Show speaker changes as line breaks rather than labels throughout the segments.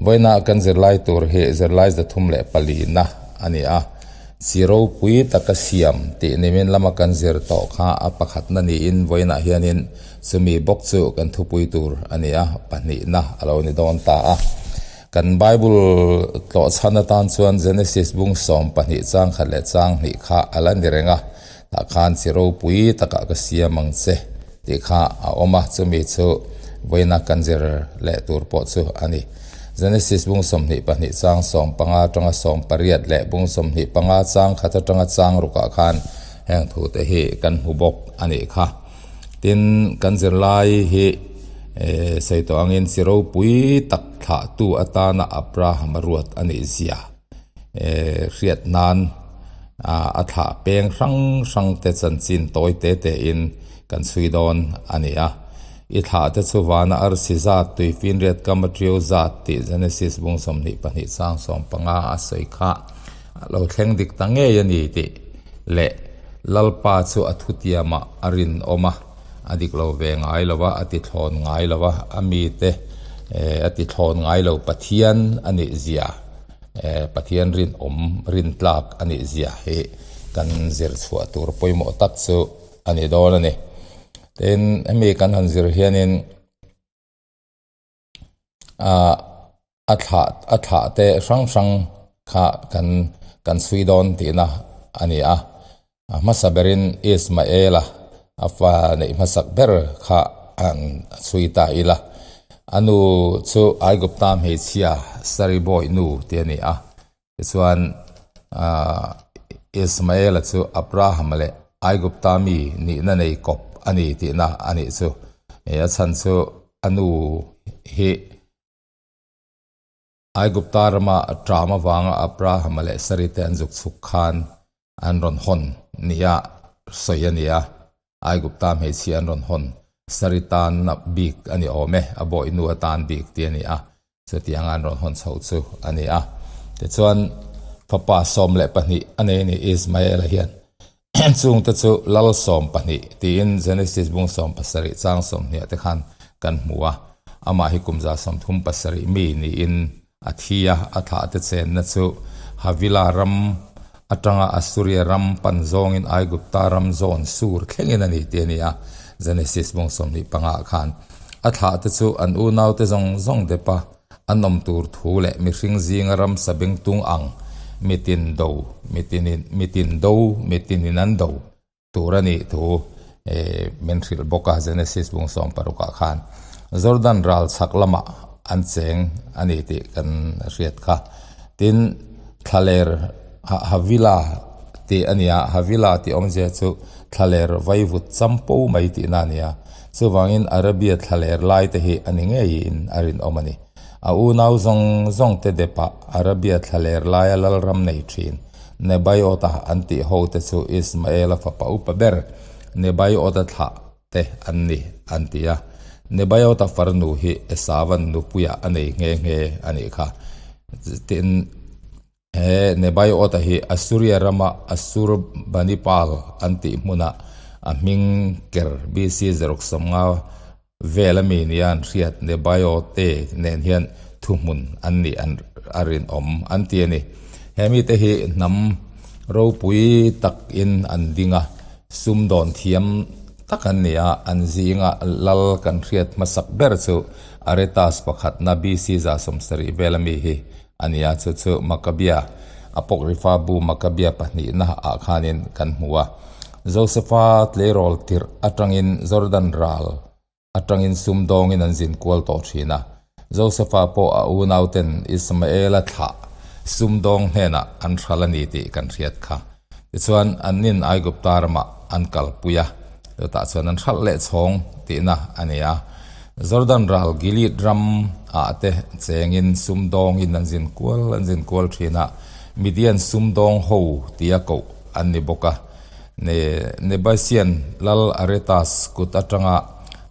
Vawiina kan zirlai tur hi zirlai 304 na a ni a, chi ropui taka siam tih nimin lama kan zir tawh kha a pakhatna niin vawiinah hianin chumi bawk chu kan thupui tur a ni a, pahnihna a lo ni dawn ta a. Kan Bible tlawh chhan atan chuan Genesis bung 12 chang khat leh chang hnih kha a la ni reng a, tah khan chi ropui takah ka siam ang che tih kha a awm a, chumi chu vawiina kan zir leh tur pawh chu a ni. Genesis bung 22 chang 15 atanga 18 leh bung 25 chang khat atanga chang rukah khan heng thute hi kan hmu bawk a nih kha. Tin, kan zirlai hi sawi tawh angin chi ropui tak thlahtu atana Abraham-a ruat a nih zia hriat nan a thlah peng hrang hrang te chanchin tawi te te in kan chhui dawn a ni a. I thlah te chu vana arsi zat, tuifinriat kam a ṭiau zat tih Genesis bung 22 chang 15 a sawi kha a lo thleng dik ta ngei a ni tih leh Lalpa chu a thutiamah a rinawm a, a dik lo ve ngai lo a, a ti thlawn ngai lo a, a mite a ti thlawn ngai lo Pathian a nih zia. Pathian rinawm rintlak a nih zia hi kan zir chhuah tur pawimawh tak chu a ni dawn a ni. Tin, hemi kan han zir hianin ah a thlah a thlah te hrang hrang kha kan kan chhui dawn tihna a ni a. A hmasa berin Ismaela a fa neih hmasak ber kha an chhui ta ila. A nu chu Aigupta hmeichhia Saribawi nu ti a ni a. Tichuan Ismaela chu Abrahama leh Aigupta mi nihna nei kawp a ni tihna a nih chu. A chhan chu a nu hi Aigupta rama ṭam avanga Abrahama leh Sari te an zuk chhuk khan an rawn hawn nia sawi a ni a, Aigupta hmeichhia an rawn hawn Sari tan bik a ni awm e, a bawihnu atan bik tih a ni a, chutianga an rawn hawn chho chu a ni a. Tichuan fapa 12 a nei a ni Ismaela hian chungte chu lal 12 tiin Genesis bung 17 chang 20 te khan kan hmu a, amah hi kum 137 mi niin a thi a, a thlah te chenna chu Havila ram atanga Assuria ram pan zawngin Aigupta ram zawn sur thlengin a ni tih a ni a, Genesis bung 25 khan. A thlah te chu an unaute zawng zawng depa an awm tur thu leh mihring zinga ramsa bengtung ang mitin do, mitinin mitin do, mitinin an do tur a nih thu min hrilh bawk a, Genesis bung 16 ah khan. Jordan ral chhak lamah an cheng a ni tih kan hriat kha. Tin, thlaler Havila tih a ni a, Havila tih awmzia chu thlaler vaivut champo mai tihna a ni a. Chuvangin Arabia thlaler lai te hi a ni ngeiin a rinawm a ni. A unau zawng zawng te depah Arabia thlaler laia lalram nei thin Nebaiota an tih ho te chu Ismaela fapa upa ber Nebaiota thlah te an ni an ti a. Nebaiota farnu hi Esavan nupuiah a nei nghe nghe a nih kha. Tin, He Nebaiota hi Assuria rama Assurbanipal an tih hmuna a hming ker BC 150 vel ami nia an hriat Nebaiote nen hian thuhmun an nih an a rinawm an ti a ni. He mite hi hnam ropui takin an ding a, sumdawn thiam tak an ni a, an zinga lal kan hriat hmasak ber chu Aretas pakhatna BC 170 vel ami hi a ni a, chu chu Makabia, Apokrifa bu Makabia pahnihna ah khanin kan hmu a. Josefa tleirawl tirh atangin Jordan ral atangin sumdawngin an zin kual tawh thin a. Josefa pawh a unauten Ismaela thlah sumdawng hnenah an hral a ni tih kan hriat kha. Tichuan annin Aigupta ramah an kalpui a, chutah chuan an hralh leh chhawng tihna a ni a. Jordan ral Gilead ram ah te chengin sumdawngin an zin kual an zin kual thin a, Midian sumdawng ho tia koh an ni bawk a. Ne Nebasian lal Aretas kut atanga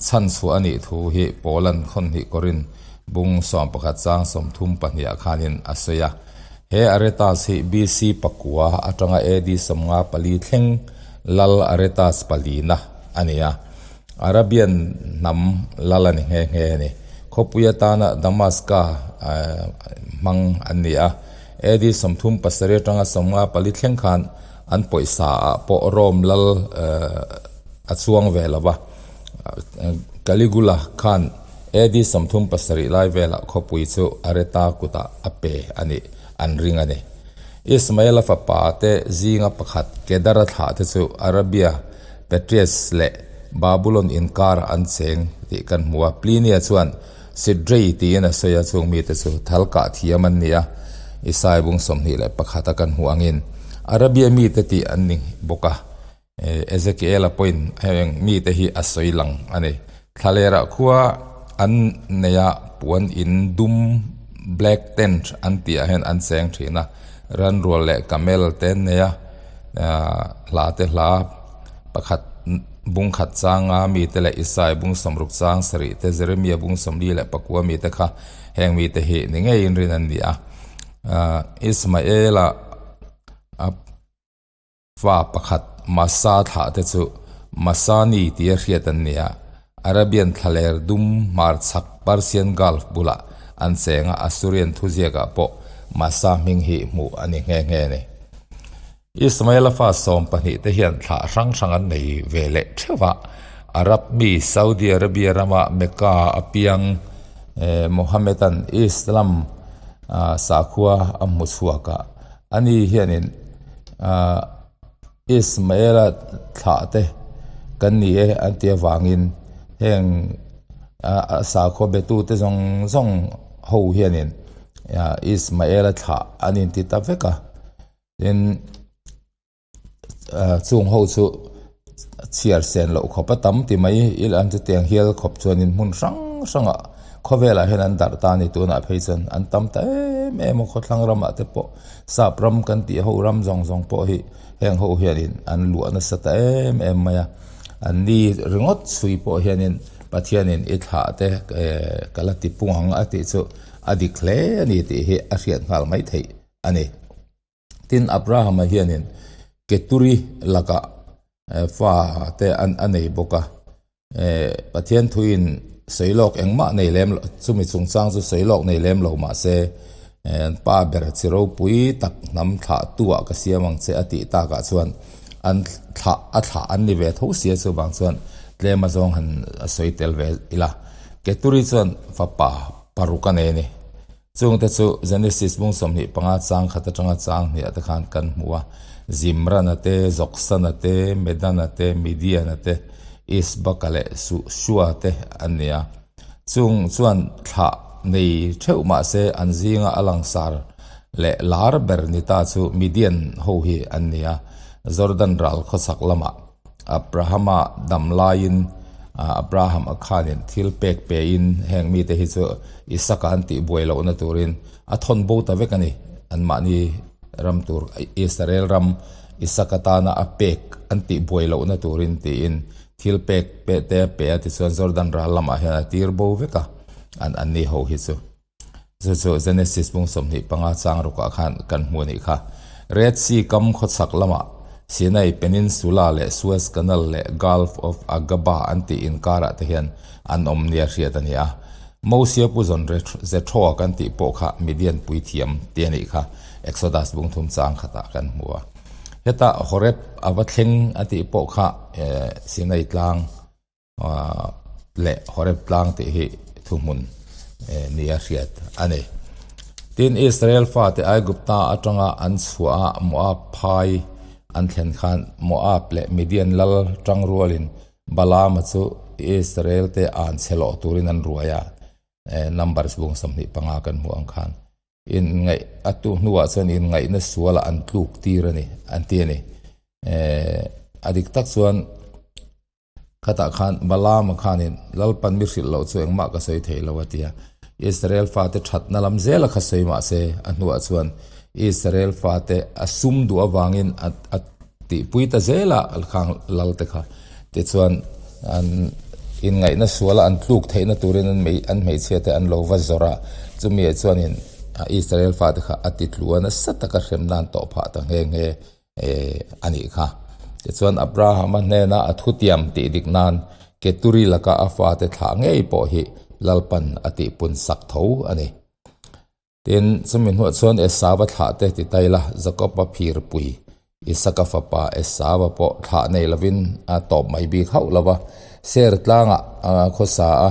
chhanchhuah a nih thu hi Paulan khawnhnih Korin bung 11 chang 32 ah khanin a sawi a. He Aretas hi BC pakua atanga AD 54 thleng lal Aretas palina a ni a. Arabian hnam lal a ni nghe nghe a ni. Khawpui atana Damaska hmang an ni a. AD 37 atanga 54 thleng khan an pawisa ah pawh Rome lal a chuang ve lo va. Caligula khan AD 37 lai velah khawpui chu Areta kutah a pe a nih an ring a ni. Ismaela fapa te zinga pakhat Kedara thlah te chu Arabia Petrias leh Babulon inkar an cheng tih kan hmu a. Plinia chuan Sidrei tiin a sawi a, chung mite chu thal kah thiam an ni a, Isai bung 21 a kan hmuh angin Arabia mite tih an ni bawk a. Ezekiela pawhin heng mite hi a sawi lang a ni. Thlalerah khua an nei a, puan in dum, black tent, an tihah hian an cheng thin a, ranrual leh camel te an nei a, hla te hla pakhat bung khat changa mite leh Isai bung 60 chang sarih te Jeremia bung 44 mite kha heng mite hi ni ngeiin rin an ni a. Ismaela a fa pakhat Masa thlah te chu Masani tia hriat an ni a, Arabian thlaler dum hmarchhak Persian Gulf bulah an cheng a, Assyrian thuziakah pawh Masa hming hi hmuh a ni nghe nghe a ni. Ismaela fa 12 te hian thlah hrang hrang an nei ve leh theuh a, Arab mi Saudi Arabia rama Mecca a piang Mohammed-a'n Islam sakhua a hmu chhuak a, ani hianin Ismaela thlah te kan ni e an ti avangin heng sakhua betute zawng zawng ho hianin Ismaela thlah an inti ta vek a. Tin, chung ho chu chhiar sen loh khawp a tam ti mai ila an chutiang hial khawp chuanin hmun hrang hrangah khawvelah hian an darh ta a ni tunah phei chuan an tam ta em em a khawthlang ramah te pawh sap ram kan tih ho ram zawng zawng pawh hi heng ho hianin an luah nasa ta em em mai a an ni ringawt chhui pawh hianin Pathianin i thlah te ka la ti pung ang a tih chu a dik hle a ni tih hi a hriat nghal mai theih a ni. Tin, Abrahama hianin Keturi lakah fa te a nei bawk a. Pathian thuin sawi lawk engmah nei lem lo, chumi chungchang chu sawi lawk nei lem lo mah se, an pa ber chi ropui tak hnam thlah tuah ka siam ang che a tih takah chuan an thlah a thlah an ni ve tho sia chuvang chuan tlem azawng han sawi tel ve ila. Keturi chuan fapa paruk a nei a ni. Chungte chu Genesis bung 25 chang khat atanga chang hniah te khan kan hmu a, Zimrana te, Joksana te, Medana te, Midiana te, Isbaka leh Shua te an ni a. Chung chuan thlah nei theuh mah se an zinga a langsar leh lar ber ni ta chu Midian ho hi an ni a, Jordan ral khawchhak lamah Abrahama dam laiin Abraham a khanin thil pek pein heng mite hi chu Isaka an tih buai lohna turin a thawn bo ta vek a ni. Anmahni ram tur Israel ram Isaka tana a pek an tih buai lohna turin tiin thil pek pe te a pe a tichuan Jordan ral lamah hian a tir bo vek a an anni ho hi chu. Chu chu Genesis bung 25 chang rukah khan kan hmu a nih kha. Red Sea kam khawchhak lamah Sinai Peninsula leh Suez Canal leh Gulf of Aqaba an tih inkarah te hian an awm nia hriat a ni a. Mosia pu zawn Jethroa kan tih pawh kha Midian puithiam ti a nih kha Exodus bung thum chang khatah kan hmu a. Hetah Horeb a va thleng a tih pawh kha Sinai tlang leh Horeb tlang tih hi thuhmun nia hriat a ni. Tin, Israel fate Aigupta atanga an chhuah a Moab phai an thlen khan Moab leh Midian lal tangrualin Balaama chu Israel te an chhe lawh turin an ruai a, Numbers bung 25 kan hmuh ang khan. Inngaih a tuh hnuah chuan inngaihna sualah an tluk tir a ni an ti a ni. A dik tak chuan Khatah khan Balaama khanin Lalpan mi hrilh loh chu engmah ka sawi thei lo a ti a. Israel fate thatna lam zela kha sawi mah se a hnuah chuan Israel fate a sum duh avangin a tihpui ta zela khang lal te kha. Tichuan an inngaihna suala an tluk theihna turin an hmeichhia te an lo va zawrh a, chumi ah chuanin Israel fate kha a titlu a nasa taka hremna an tawh phah ta nghe nghe. a nih kha. Tichuan Abrahama hnena a thutiam tih dik nan Keturi laka a fate thlah ngei pawh hi Lalpan a tihpun sak tho a ni. Tin, chumi hnuah chuan Esauva thlah te ti ta ila, Jakoba phirpui Isaka fapa Esauva pawh thlah nei lovin a tawp mai bik hauh lo va, Seir tlangah khawsa a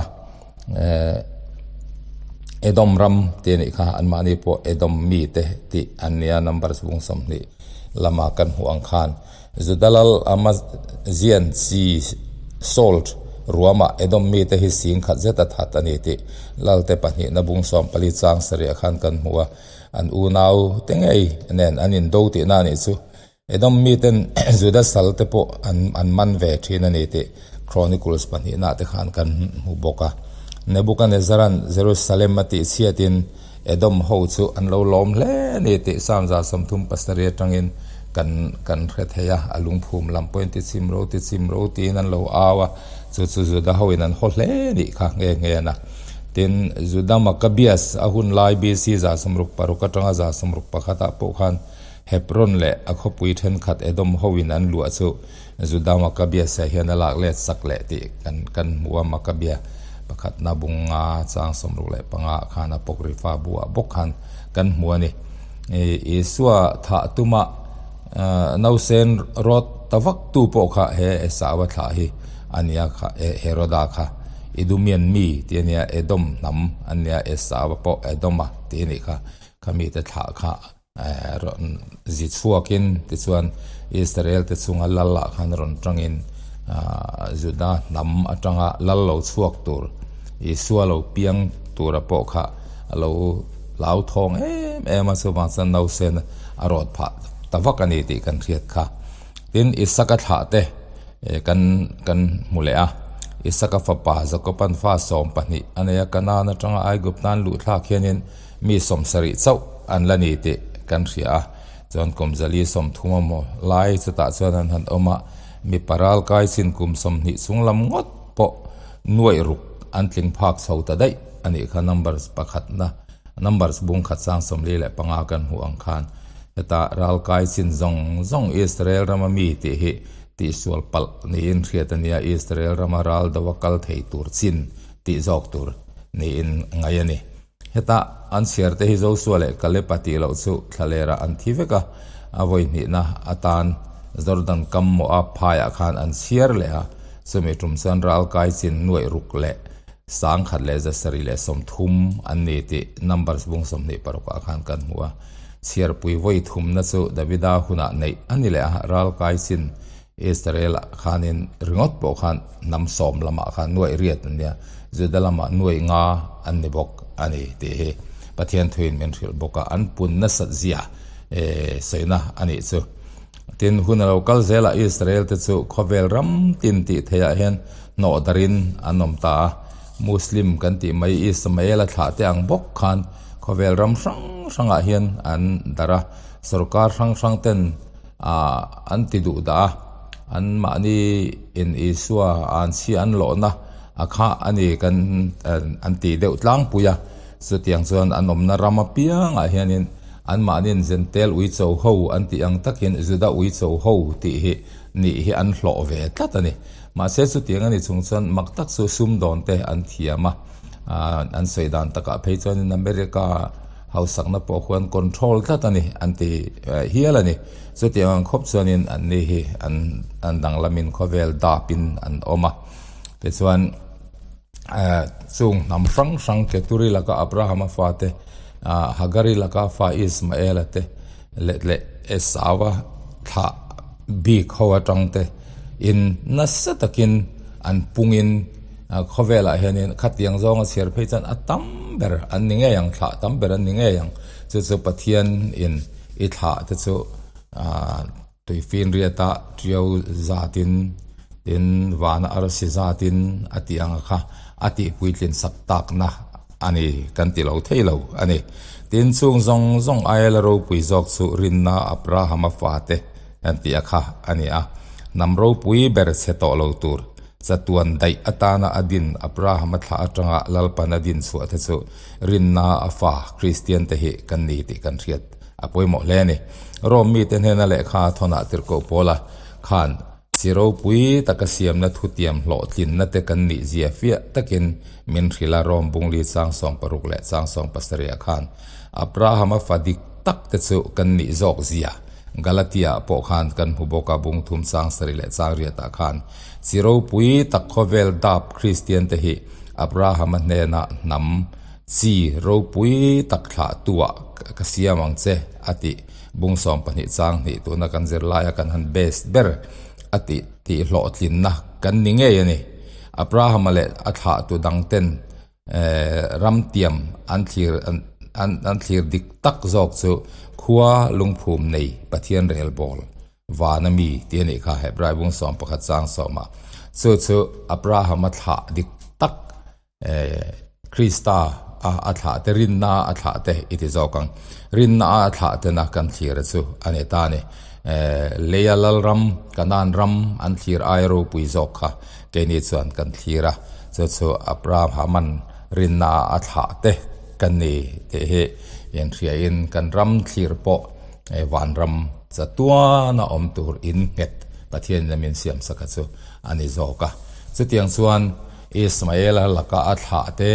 Edom ram tih a nih kha, anmahni pawh Edom mite tih an nia, Numbers bung 20 lama kan hmuh ang khan. Juda lal Amazian chi Saul ruamah Edom mite hi sing khat zet a that a ni tih Lalte pahnihna bung 14 chang sarih khan kan hmu a, an unau te ngei nen an indo tihna a nih chu. Edom miten Juda sal te pawh an man ve thin a ni tih Chronicles pahnihna te khan kan hmu bawk a. Nebuchadnezzar-a'n Jerusalem a tihchhiatin Edom ho chu an lo lawm hle a ni tih Psalm 37 atangin kan kan hre thei a, a lungphum lam pawhin ti chim ro ti chim ro tiin an lo au a, chu chu Juda hoin an haw hle a nih kha nghe nghe a na. Tin, Juda Maccabeus a hun lai BC 66 atanga 61 ah pawh khan Hebron leh a khawpui thenkhat Edom hoin an luah chu Juda Maccabeus-a hian a lak let sak leh tih kan kan hmu a, Maccabea pakhatna bunga chang 65 ah khan Apocrypha buah bawk khan kan hmu a ni. Isua thah tuma nausen rawt ta vak tu pawh kha he Esau-a thlah hi a nia kha, Heroda kha Idumean mi tih a nia, Edom hnam a nia, Esau-a pawh Edom-a tih a nih kha, kha mite thlah kha. Rawn zi chhuakin tichuan Israel te chunga lal ah khan rawn tangin Juda hnam atanga lal lo chhuak tur Isua lo piang tura pawh kha a lo hlauthawng em em a, chuvang chuan nausen a rawt phah ta vak a ni tih kan hriat kha. Tin, Isaka thlah te kan kan hmu leh a, Isaka fapa Jakoban fa 12 a nei a, Kanaan atanga Aiguptan luh thlak hianin Mi 70 chauh an la ni tih kan hria a, chuan kum 430 emaw lai chutah chuan an han awm a, mipa ralkai chin kum 20 chung lam ngawt pawh nuaih ruk an tling phak chho ta daih a nih kha Numbers pakhatna Numbers bung khat sang 45 kan hmuh ang khan heta ralkai chin zawng zawng Israel rama mi tih hi tihsual palh niin hriat a nia, Israel rama ral do a kal thei tur chin tih zawk tur niin ngaih a ni. Heta an chhiar te hi Josua leh Kaleb-a tih loh chu thlalerah an thi vek a, a vawi hnihna atan Jordan kam Moab phaiah khan an chhiar leh a, chumi tum chuan ralkai chin nuaih ruk leh 1,730 an ni tih Numbers bung 26 ah khan kan hmu a. Chhiarpui vawi thumna chu Davida hunah neih a ni leh a, ralkai chin Israel ah khanin ringawt pawh khan hnam sawm lamah khan nuaih riat an nia, Juda lamah nuaih nga an ni bawk a ni tih hi Pathian thuin min hrilh bawk a, an pun nasat zia sawina a nih chu. Tin, hun a lo kal zelah Israel te chu khawvel ram tin tih theihah hian hnawh darin an awm ta a, Muslim kan tih mai Ismael a thlah te ang bawk khan khawvel ram hrang hrangah hian an darh a, sorkar hrang hrang ten ah an ti duh dah a, an mahni in Isua an chhia an lawhna a kha a ni kan an ti deuh tlangpui a, chutiang chuan an awmna ram apiangah hianin an mahniin Jentail uicho ho an tih ang takin Juda uicho ho tih hi nih hi an hlawh ve tlat a ni. Mahse chutiang a ni chung chuan mak tak chu sumdawn te an thiam a, an sawi dan takah phei chuanin America Hausakna pawh khuan control tlat a ni an ti hial a ni. Chutiang ang khawp chuanin anni hi an an danglamin khawvel dapin an awm a. Tichuan chung hnam hrang hrang Keturi laka Abrahama fate, Hagari laka fa Ismaela te leh leh Esau-a thlah bik ho atang te in nasa takin an pungin Khawvelah hianin khatiang zawnga chhiar phei chuan a tam ber an ni ngei ang, thlah tam ber an ni ngei ang. Chu chu Pathian in i thlah te chu tuifinriata tiau zatin tin vana arsi zatin a tih ang kha a tih puitlin sak takna a ni kan ti lo thei lo a ni. Tin chung zawng zawng aia la ropui zawk chu rinna Abrahama fate kan tih a kha a ni a, hnam ropui ber chhe tawh lo tur Chatuan daih atana a din Abrahama thlah atanga Lalpan a din chhuah te chu rinna a fa Kristian te hi kan ni tih kan hriat a pawimawh hle a ni. Rome mite hnena lehkha a thawnah tirhkoh Paula khan Chi ropui taka siamna thutiam hlawhtlinna te kan nih zia fiah takin min hrilh a, Rom bungli chang 60 leh chang 70 ah khan Abrahama fa dik tak te chu kan nih zawk zia Galatia ah pawh khan kan hmu bawk a, bung thum chang 7 leh chang 8 ah khan chi ropui tak khawvel dap Kristian te hi Abrahama hnenah hnam chi ropui tak thlah tuah ka siam ang che a tih. Bung 12 chang hnih tuna kan zirlaia kan han best ber a tih tih hlawhtlinna kan ni ngei a ni. Abrahama leh a thlahtu dangten ramtiam an thlir an thlir dik tak zawk chu khua lungphum nei Pathian relbawl vana mi tih a nih kha Hebrai bung 11 chang sawmah chu chu Abrahama thlah dik tak Krista a a thlah te, rinna a thlah te i ti zawk ang. Rinna a thlah tena kan thlir a chu a ni ta a ni. Leia Lalram, Kanaan ram an thlir aia ropui zawk kha keini chuan kan thlir a, chu chu Abrahama'n rinna a thlah te kan ni tih hi inhriain kan ram thlir pawh vanram chatuana awm tur in nghet Pathianin a min siamsak a chu a ni zawk a. Chutiang chuan Ismaela laka a thlah te,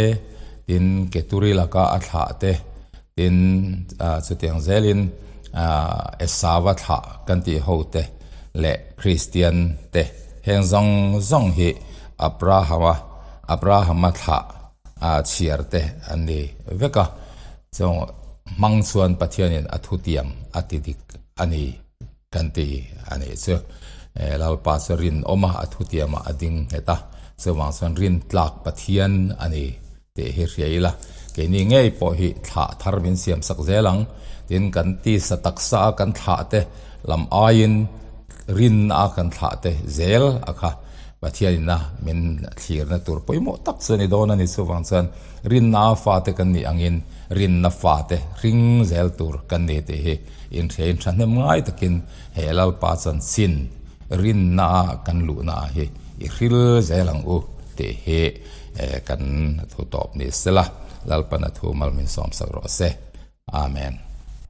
tin Keturi laka a thlah te, tin chutiang zelin Esava thlah kan tih ho te leh Kristian te heng zawng zawng hi Abrahama Abrahama thlah chhiar te an ni vek a, chung hmang chuan Pathianin a thutiam a ti dik a ni. Kan ti a nih chu. Lalpa chu rinawm a, a thutiamah a ding nghet a, chuvang chuan rintlak Pathian a ni tih hi hria ila, keini ngei pawh hi thlah thar min siam sak zel ang. Tin, kan tisa taksa a kan thlah te lam aiin rinna a kan thlah te zel a kha Pathianin a min thlirna tur pawimawh tak chu a ni dawn a ni. Chuvang chuan rinna a fate kan nih angin rinna fate hring zel tur kan ni tih hi Inhriain thahnem ngai takin he Lalpa chanchin rinna a kan luhna ah hi i hril zel ang u tih hi kan thu tawp ni sela, Lalpan a thu mal min sawmsak rawh se. Amen.